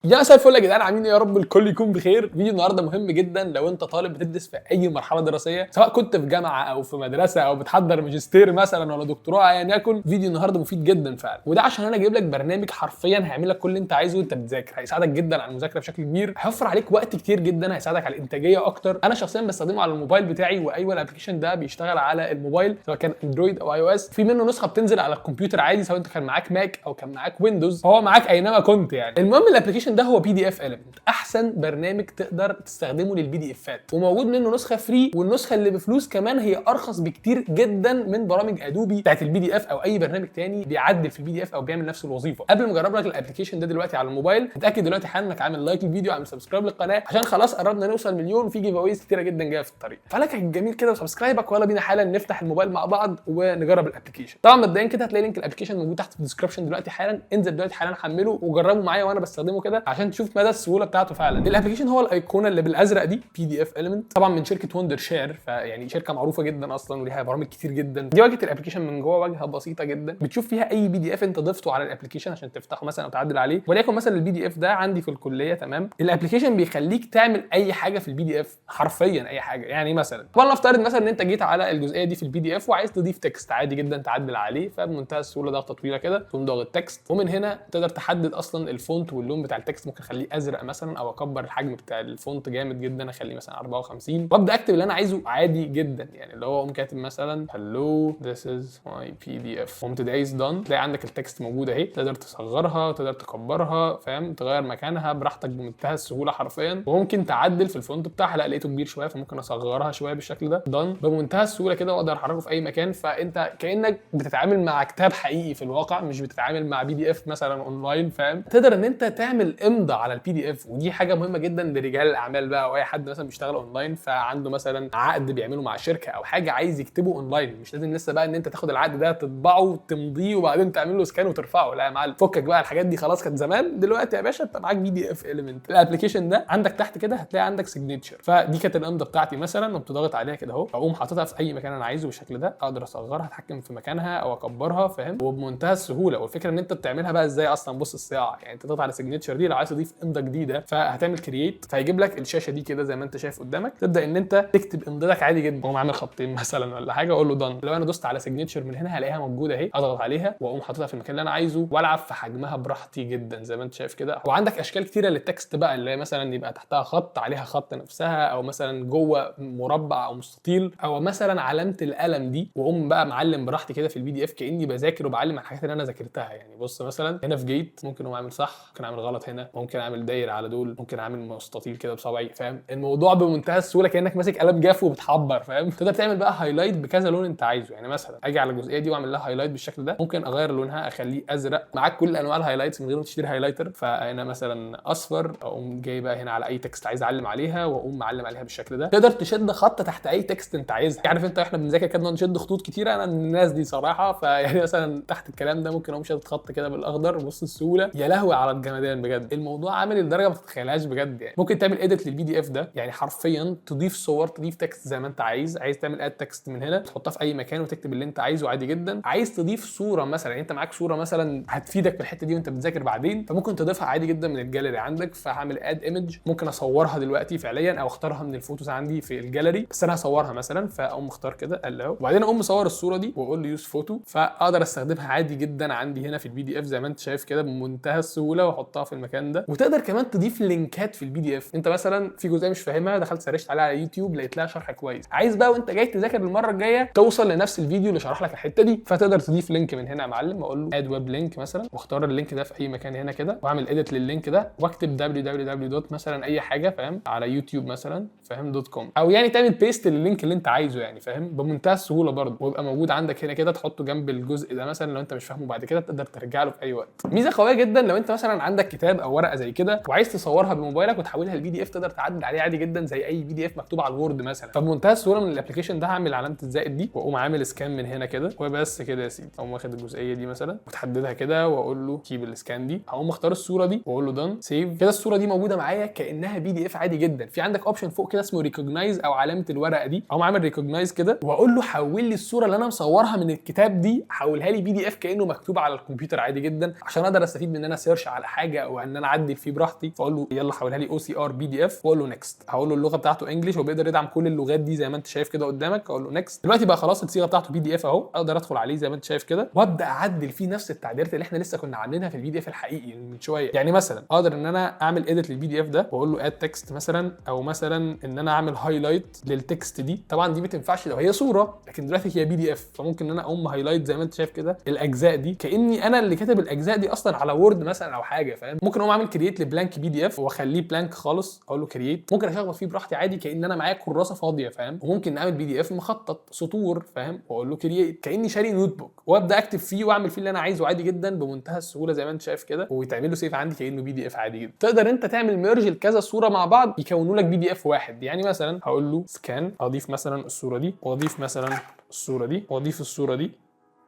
يا مساء الفل يا جدعان، عاملين ايه؟ يا رب الكل يكون بخير. فيديو النهارده مهم جدا لو انت طالب بتدرس في اي مرحلة دراسيه، سواء كنت في جامعه او في مدرسه او بتحضر ماجستير مثلا ولا دكتوراه، ايا يكن. فيديو النهارده مفيد جدا فعلا، وده عشان انا جايب لك برنامج حرفيا هيعمل لك كل اللي انت عايزه وانت بتذاكر. هيساعدك جدا على المذاكرة بشكل كبير، هيوفر عليك وقت كتير جدا، هيساعدك على الانتاجية اكتر. انا شخصيا بستخدمه على الموبايل بتاعي، وايوة ال application ده بيشتغل على الموبايل سواء كان Android او iOS. في منه نسخه بتنزل على الكمبيوتر عادي، سواء انت كان معاك Mac او كان معاك Windows، فهو معاك اينما كنت يعني. المهم ال application ده هو PDFelement، احسن برنامج تقدر تستخدمه لل PDF ات، وموجود منه نسخه free، والنسخة اللي بفلوس كمان هي ارخص بكتير جدا من برامج Adobe بتاعت ال PDF او اي برنامج تاني بيعدل في ال PDF او بيعمل نفس الوظيفه. قبل ما اجرب لك ال application ده دلوقتي على الموبايل، اتاكد دلوقتي حالا انك عامل like للفيديو، عامل subscribe للقناه، عشان خلاص قربنا نوصل مليون، وفي giveaways كتيرة جدا جاية في الطريق. ف like الجميل كده و subscribe ك، ويلا بينا حالا نفتح الموبايل مع بعض ونجرب ال application. طبعا مبدئيا كده هتلاقي link ال application موجود تحت في ال description دلوقتي حالا. انزل دلوقتي حالا حمله وجربه معايا وانا بستخدمه كده عشان تشوف مدى السهولة بتاعته فعلا. ال application هو الايقونه اللي بالازرق دي، PDFelement، طبعا من شركة Wondershare، فيعني شركة معروفة جدا اصلا وليها برامج كتير جدا. دي واجهه ال application من جوه، واجهه بسيطة جدا بتشوف فيها اي PDF انت ضفته على ال application عشان تفتحه مثلا او تعدل عليه. وليكن مثلا ال PDF ده عندي في الكليه، تمام. ال application بيخليك تعمل اي حاجة في ال PDF، حرفيا اي حاجه. يعني مثلا ولنفترض مثلا ان انت جيت على الجزئية دي في ال PDF وعايز تضيف text، عادي جدا تعدل عليه. فبمنتهى السهولة ضغطه طويلة كده تقوم ضاغط text، ومن هنا تقدر تحدد اصلا ال font واللون بتاع ال text. ممكن اخليه ازرق مثلا او اكبر الحجم بتاع ال font جامد جدا، اخليه مثلا 54، وابدا اكتب اللي انا عايزه عادي جدا. يعني اللي هو اقوم كاتب مثلا hello this is my PDF، قمت دايس done، تلاقي عندك ال text موجودة اهي، تقدر تصغرها، تقدر تكبرها، فاهم؟ تغير مكانها براحتك بمنتهى السهولة حرفيا. وممكن تعدل في ال font بتاعها، لا لقيته كبير شوية فممكن اصغرها شوية بالشكل ده، done، بمنتهى السهولة كده، واقدر احركه في اي مكان. فانت كانك بتتعامل مع كتاب حقيقي في الواقع، مش بتتعامل مع PDF مثلا اونلاين، فاهم؟ تقدر ان انت تعمل امضاء على ال PDF، ودي حاجة مهمة جدا لرجال الاعمال بقى او اي حد مثلا بيشتغل اونلاين، فعنده مثلا عقد بيعمله مع شركة او حاجة عايز يكتبه اونلاين. مش لازم لسه بقى ان انت تاخد العقد ده تطبعه وتمضيه وبعدين تعمل له scan وترفعه. لا يا معلم، فكك بقى، الحاجات دي خلاص كانت زمان. دلوقتي يا باشا انت معاك PDFelement. ال application ده عندك تحت كده هتلاقي عندك signature، فدي كانت الامضه بتاعتي مثلا، قمت ضاغط عليها كده اهو، اقوم حاططها في اي مكان انا عايزه بالشكل ده، اقدر اصغرها، اتحكم في مكانها او اكبرها، فاهم؟ وبمنتهى السهوله. والفكرة ان انت بتعملها بقى ازاي اصلا؟ بص الصياعه، يعني انت تضغط على signature دي لو عايز تضيف امضه جديده، فهتعمل create، فهيجيب لك الشاشة دي كده زي ما انت شايف قدامك. تبدا ان انت تكتب امضتك عادي جدا، اقوم عامل خطين مثلا ولا حاجه، اقول له done. لو انا دوست على signature من هنا هلاقيها موجودة اهي، اضغط عليها واقوم حاططها في المكان اللي انا عايزه والعب في حجمها براحتي جدا زي ما انت شايف كده. وعندك اشكال كتيرة لل text بقى، اللي هي مثلا يبقى تحتها خط، عليها خط نفسها، او مثلا جوه مربع او مستطيل، او مثلا علامة القلم دي، واقوم بقى معلم براحتي كده في ال PDF كاني بذاكر وبعلم على الحاجات اللي انا ذاكرتها. يعني بص مثلا هنا في جيت ممكن اقوم اعمل صح، ممكن اعمل غلط هنا، ممكن اعمل دايرة على دول، ممكن اعمل مستطيل كده بصبعي، فاهم؟ الموضوع بمنتهى السهولة كانك ماسك قلم جاف وبتحبر، فاهم؟ تقدر تعمل بقى highlight بكذا لون انت عايزه. يعني مثلا اجي على الجزئية دي واعمل لها highlight بالشكل ده، ممكن اغير لونها اخليه ازرق. معاك كل انواع ال highlights من غير ما تشتري highlighter. فانا مثلا اصفر، اقوم جاي بقى هنا على اي text عايز اعلم عليها واقوم معلم عليها بالشكل ده. تقدر تشد خط تحت اي text انت عايزها. عارف انت احنا بنذاكر كده نشد خطوط كتيره، انا من الناس دي صراحه. فيعني مثلا تحت الكلام ده ممكن اقوم شادد خط كده بالاخضر. بص السهوله، يا لهوي على الجمدان بجد، الموضوع عامل لدرجة ما تتخيلهاش بجد. يعني ممكن تعمل edit لل PDF ده، يعني حرفيا تضيف صور، تضيف text زي ما انت عايز. عايز تعمل add text من هنا تحطها في اي مكان وتكتب اللي انت عايزه عادي جدا. عايز تضيف صوره مثلا، يعني انت معاك صوره مثلا هتفيدك في الحتة دي وانت بتذاكر بعدين، فممكن تضيفها عادي جدا من الجاليري عندك. فهعمل add image، ممكن اصورها دلوقتي فعليا او اختارها من ال photos عندي في الجاليري، بس انا هصورها مثلا. فاقوم مختار كده allow، وبعدين اقوم مصور الصورة دي واقول له use photo، فاقدر استخدمها عادي جدا عندي هنا في ال PDF زي ما انت شايف كده بمنتهى السهوله، واحطها في المكان ده. وتقدر كمان تضيف link ات في ال PDF. انت مثلا في جزئية مش فاهمها، دخلت search ت عليها على يوتيوب لقيت لها شرح كويس، عايز بقى وانت جاي تذاكر المرة الجاية توصل لنفس الفيديو اللي شرح لك الحتة دي، فتقدر تضيف link من هنا يا معلم. اقول له add web link مثلا، واختار ال link ده في اي مكان هنا كده، واعمل edit لل link ده، واكتب www مثلا اي حاجه، فاهم؟ على يوتيوب مثلا، فاهم؟ dot com، او يعني تعمل paste لل link اللي انت عايزه يعني، فاهم؟ بمنتهى السهولة برضه، ويبقى موجود عندك هنا كده، تحطه جنب الجزء ده مثلا لو انت مش فاهمه بعد كده تقدر ترجع له في اي وقت. ميزة قوية جدا لو انت مثلا عندك كتاب او ورقة زي كده وعايز تصورها بموبايلك وتحولها ل PDF، تقدر تعدل عليه عادي جدا زي اي PDF مكتوب على ال Word مثلا. فبمنتهى السهولة من ال application ده هعمل علامة الزائد دي واقوم عامل scan من هنا كده، وبس كده يا سيدي. اقوم واخد الجزئية دي مثلا وتحددها كده واقول له keep ال scan دي، هقوم اختار الصورة دي واقول له done save. كده الصورة دي موجودة معايا كانها PDF عادي جدا. في عندك option فوق كده اسمه recognize او علامة الورقة دي، اقوم عامل recognize كده واقول له حول لي الصورة اللي انا مصورها من الكتاب دي، حولها لي PDF كانه مكتوب على الكمبيوتر عادي جدا، عشان اقدر استفيد من ان انا search على حاجة او ان انا اعدل فيه براحتي، فاقول له يلا حولها لي OCR PDF، واقول له next. هقول له اللغة بتاعته English، وبيقدر يدعم كل اللغات دي زي ما انت شايف كده قدامك. اقول له next. دلوقتي بقى خلاص الصيغة بتاعته PDF اهو، اقدر ادخل عليه زي ما انت شايف كده وابدا اعدل فيه نفس التعديلات اللي احنا لسه كنا عاملينها في ال PDF الحقيقي من شويه. يعني مثلا اقدر ان انا اعمل edit لل PDF ده واقول له add text مثلا، او مثلا ان انا اعمل highlight لل text دي. طبعا دي ما تنفعش لو هي صوره، لكن دلوقتي هي PDF، فممكن ان انا اقوم highlight زي ما انت شايف كده الاجزاء دي، كاني انا اللي كاتب الاجزاء دي اصلا على Word مثلا او حاجه، فاهم؟ ممكن اقوم اعمل create ل blank PDF واخليه blank خالص، اقول له create. ممكن اشخبط فيه براحتي عادي كان انا معايا كراسة فاضيه، فاهم؟ وممكن اعمل PDF مخطط سطور، فاهم؟ واقول له create كاني شاري notebook، وابدا اكتب فيه واعمل فيه اللي انا عايزه عادي جدا بمنتهى السهولة زي ما انت شايف كده، ويتعمل له save عندي كانه PDF عادي جدا. تقدر انت تعمل merge لكذا صوره مع بعض يكونوا لك PDF واحد. يعني مثلا هقول له scan، اضيف مثلا الصورة دي، واضيف مثلا الصورة دي، واضيف الصورة دي،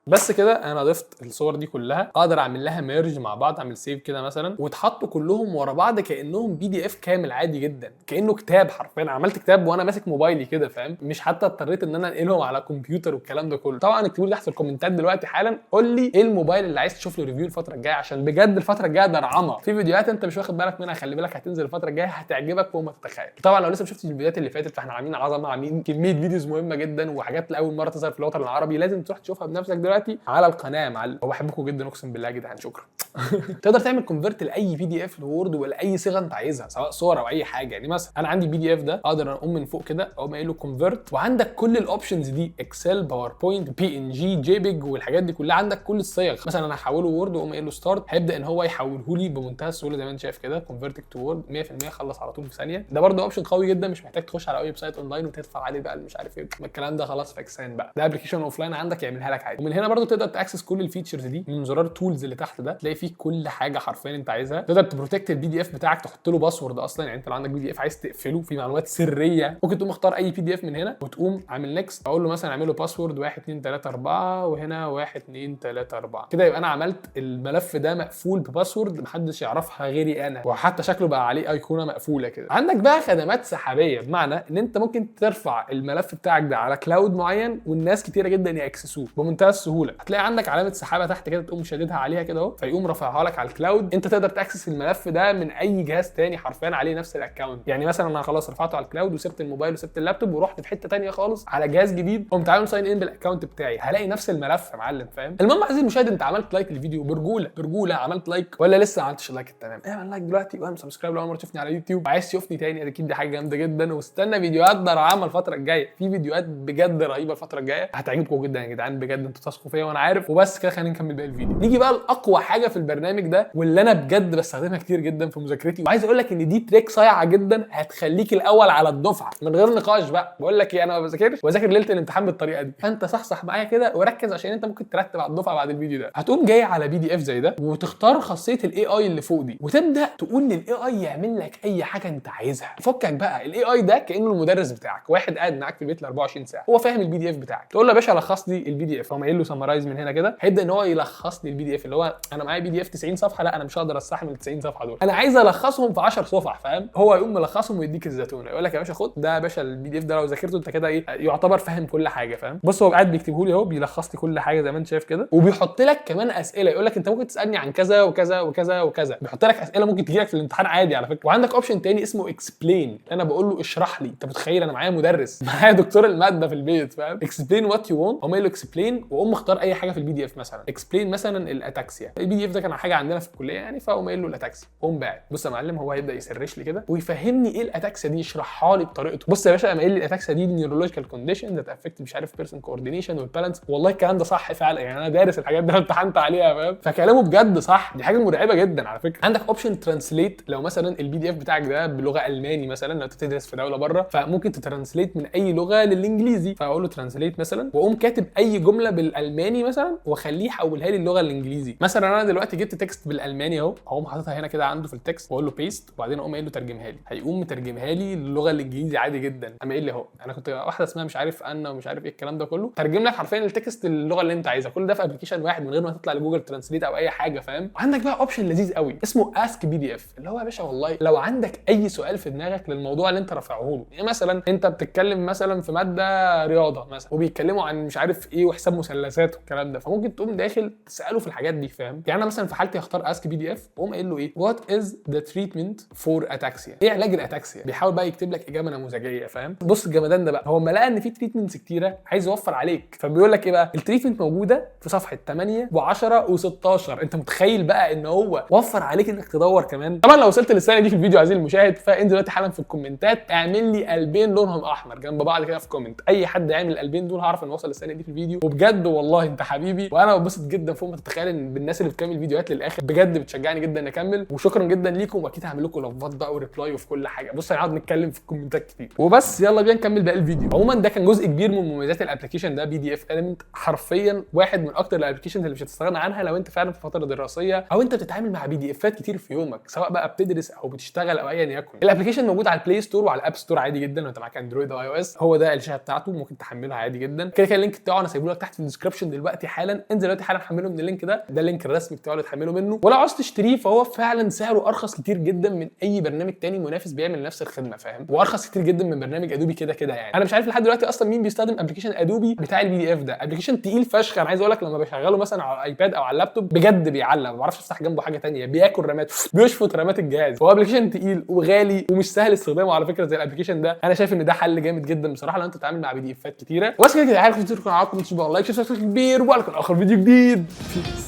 بس كده انا ضفت الصور دي كلها. اقدر اعمل لها merge مع بعض، اعمل save كده مثلا، واتحطوا كلهم ورا بعض كانهم PDF كامل عادي جدا، كانه كتاب حرفيا. عملت كتاب وانا ماسك موبايلي كده، فاهم؟ مش حتى اضطريت ان انا انقلهم على كمبيوتر والكلام ده كله. طبعا اكتبوا لي تحت في الكومنتات دلوقتي حالا، قول لي ايه الموبايل اللي عايز تشوف له review الفترة الجايه، عشان بجد الفترة الجاية درعمه في فيديوهات انت مش واخد بالك منها. خلي بالك هتنزل الفترة الجاية هتعجبك فوق ما تتخيل. طبعا لو لسه ما شفتش الفيديوهات اللي فاتت، فاحنا عاملين عظمه، عاملين كمية videos مهمة جدا وحاجات لاول مرة تظهر في الوطن العربي، لازم تروح تشوفها بنفسك دلوقتي على القناة يا معلم. وبحبكم جدا اقسم بالله يا جدعان، شكرا. تقدر تعمل convert لاي PDF ل Word ولا اي صيغة انت عايزها، سواء صور او اي حاجه. يعني مثلا انا عندي PDF ده، اقدر اقوم من فوق كده اقوم قايل له convert، وعندك كل ال options دي، Excel، PowerPoint، PNG، JPEG والحاجات دي كلها، عندك كل الصيغ. مثلا انا هحوله Word واقوم قايل له start، هيبدا ان هو يحوله لي بمنتهى السهولة زي ما انت شايف كده، convert to Word 100%، خلص على طول في ثانيه. ده برده option قوي جدا، مش محتاج تخش على اي website online وتدفع عليه بقى مش عارف ايه الكلام ده، خلاص فاكسان بقى، ده application offline عندك يعملها لك عادي. ومن هنا برده تقدر ت access كل ال features دي من زرار tools اللي تحت ده، تلاقي فيه كل حاجة حرفيا انت عايزها. تقدر ت protect ال PDF بتاعك، تحط له password اصلا. يعني انت لو عندك PDF عايز تقفله في معلومات سريه، ممكن تقوم مختار اي PDF من هنا وتقوم عامل next، اقول له مثلا اعمل له password 1 2 3 4، وهنا 1 2 3 4 كده، يبقى انا عملت الملف ده مقفول ب password محدش يعرفها غيري انا، وحتى شكله بقى عليه ايقونة مقفولة كده. عندك بقى خدمات سحابيه، بمعنى ان انت ممكن ترفع الملف بتاعك ده على cloud معين والناس كتيرة جدا ي access وه بمنتهى السهوله. هتلاقي عندك علامة سحابه تحت كده، تقوم شاددها عليها كده اهو، فيقوم رافعها لك على ال cloud. انت تقدر ت access الملف ده من اي جهاز تاني حرفيا عليه نفس ال account. يعني مثلا انا خلاص رفعته على ال cloud وسبت الموبايل وسبت اللابتوب ورحت في حتة تانية خالص على جهاز جديد، قمت عامل sign in بال account بتاعي، هلاقي نفس الملف يا معلم، فاهم؟ المهم عزيزي المشاهد، انت عملت like للفيديو؟ برجوله برجوله عملت like ولا لسه ما عملتش like؟ تمام، اعمل like دلوقتي واعمل subscribe لو اول مرة تشوفني على يوتيوب وعايز تشوفني تاني، اكيد دي حاجة جامدة جدا. واستنى فيديوهات درعمه الفترة الجايه، في فيديوهات بجد رهيبة الفترة الجاية هتعجبكم جدا يا جدعان، بجد انتوا تثقوا فيا وانا عارف. وبس كده، خلينا نكمل باقي الفيديو. نيجي بقى لاقوى حاجة في البرنامج ده، واللي انا بجد بستخدمها كتير جدا في مذاكرتي، وعايز اقول لك ان دي trick صايعه جدا هتخليك الاول على الدفعة من غير نقاش بقى. بقول لك ايه، انا ما بذاكرش وذاكر ليلة الامتحان بالطريقة دي، فانت صحصح معايا كده وركز عشان انت ممكن ترتب على الدفعة بعد الفيديو ده. هتقوم جاي على PDF زي ده وتختار خاصية ال AI اللي فوق دي، وتبدا تقول لل AI يعمل لك اي حاجة انت عايزها. فكك بقى، ال AI ده كانه المدرس بتاعك، واحد قاعد معاك في البيت ال 24 ساعة، هو فاهم ال PDF بتاعك. تقول له يا باشا لخص لي ال PDF، هو قايل له summarize من هنا كده، هيبدا ان هو يلخص لي ال PDF. اللي هو انا معايا PDF 90 صفحه، لا انا مش هقدر استحمل 90 صفحة دول، انا عايز الخصهم في 10 صفح، فاهم؟ هو يقوم ملخصهم ويديك الزتونه، يقول لك يا باشا خد ده يا باشا ال PDF ده، لو ذاكرته انت كده ايه يعتبر فاهم كل حاجه، فاهم؟ بص هو قاعد بيكتبه لي اهو، بيلخص لي كل حاجة زي ما انت شايف كده، وبيحط لك كمان اسئله، يقول لك انت ممكن تسالني عن كذا وكذا وكذا وكذا، بيحط لك اسئلة ممكن تجي لك في الامتحان عادي على فكرة. وعندك option تاني اسمه explain، انا بقول له اشرح لي. انت متخيل انا معايا مدرس، معايا دكتور المادة في البيت، فاهم؟ explain what you want، اقوم قايل له explain واقوم مختار اي حاجة في ال PDF، مثلا explain مثلا ال ataxia. ال PDF ده كان حاجة عندنا في الكلية يعني، فاقوم قايل له ال ataxia، قوم باعت. بص يا معلم، هو هيبدا ي search لي كده ويفهمني ايه ال ataxia دي، يشرحها لي بطريقته. بص يا باشا، قام قايل لي ال ataxia دي neurological condition that affect مش عارف person coordination وال balance. والله الكلام ده صح فعلا، يعني انا دارس الحاجات دي، انا امتحنت عليها، فاهم؟ فكلامه بجد صح، دي حاجة مرعبة جدا على فكرة. عندك option translate، لو مثلا ال PDF بتاعك ده بلغه الماني مثلا، لو انت بتدرس في دولة بره، فممكن ت translate من اي لغة للانجليزي. فاقول له translate مثلا، واقوم كاتب اي جملة بالالماني مثلا واخليه يحولها لي اللغة الانجليزي. مثلا انا دلوقتي جبت text بالالماني اهو، هقوم حاططها هنا كده عنده في ال text واقول له paste، وبعدين اقوم قايل له ترجمها لي، هيقوم مترجمها لي للغة الانجليزي عادي جدا. قام قايل لي اهو، انا كنت واحدة اسمها مش عارف انا ومش عارف ايه الكلام ده كله، ترجم لك حرفيا ال text للغة اللي انت عايزها. كل ده في application واحد من غير ما تطلع ل Google Translate او اي حاجه، فاهم؟ وعندك بقى option لذيذ قوي اسمه ask PDF، اللي هو يا باشا والله لو عندك اي سؤال في دماغك للموضوع اللي انت رافعه له. يعني مثلا انت بتتكلم مثلا في مادة رياضة مثلا، وبيتكلموا عن مش عارف ايه وحساب مثلثات، والجلسات والكلام ده، فممكن تقوم داخل تساله في الحاجات دي، فاهم؟ يعني انا مثلا في حالتي هختار ask PDF، واقوم قايل له ايه؟ what is the treatment for ataxia؟ ايه علاج ال ataxia؟ بيحاول بقى يكتب لك اجابه نموذجيه، فاهم؟ بص الجمدان ده بقى، هو ما لقى ان في treatments كتيره، عايز يوفر عليك، فبيقول لك ايه بقى؟ ال treatment موجودة في صفحة 8 و10 و16. انت متخيل بقى ان هو وفر عليك انك تدور كمان؟ طبعا لو وصلت للثانيه دي في الفيديو عزيزي المشاهد، فانزل دلوقتي حالا في الكومنتات اعمل لي قلبين لونهم احمر جنب بعض كده في comment. اي حد يعمل القلبين دول هعرف انه وصل للثانيه دي في الفيديو، وبجد والله انت حبيبي، وانا ببسط جدا فوق ما تتخيل ان بالناس اللي بتكمل فيديوهات للاخر، بجد بتشجعني جدا ان اكمل، وشكرا جدا ليكم. واكيد هعمل لكم لايفات بقى و reply وفي كل حاجه. بص هنقعد نتكلم في الكومنتات كتير وبس، يلا بينا نكمل باقي الفيديو. عموما ده كان جزء كبير من مميزات ال application ده، PDFelement، حرفيا واحد من اكتر ال applications اللي مش هتستغنى عنها لو انت فعلا في فترة دراسية او انت بتتعامل مع PDF ات كتير في يومك، سواء بقى بتدرس او بتشتغل او ايا يكن. ال application موجود على ال Play Store وعلى ال App Store عادي جدا، لو انت معاك Android او iOS هو ده الشاشة بتاعته، ممكن تحملها عادي جدا. كده كده ال link بتاعه انا سايبه لك تحت في ال description دلوقتي حالا، انزل دلوقتي حالا حمله من ال link ده، ده ال link الرسمي بتاعه اللي تحمله منه. ولو عاوز تشتريه فهو فعلا سعره ارخص كتير جدا من اي برنامج تاني منافس بيعمل نفس الخدمه، فاهم؟ وارخص كتير جدا من برنامج Adobe كده كده. يعني انا مش عارف لحد دلوقتي اصلا مين بيستخدم application Adobe بتاع ال PDF ده، application تقيل فشخ. انا عايز اقول لك لما بشغله مثلا على ال iPad او على اللابتوب بجد بيعلق، ما بعرفش افتح جنبه حاجة تانية، بياكل رامات، بيشفط رامات الجهاز. هو application تقيل وغالي ومش سهل استخدامه على فكرة زي ال application ده. انا شايف ان ده حل جامد جدا بصراحة لو انت بتتعامل مع PDF ات كتيره. وبس كده كده، عارف تكون عاجبكم، تسيبوا like، subscribe كبير، ولكن اخر فيديو جديد. peace.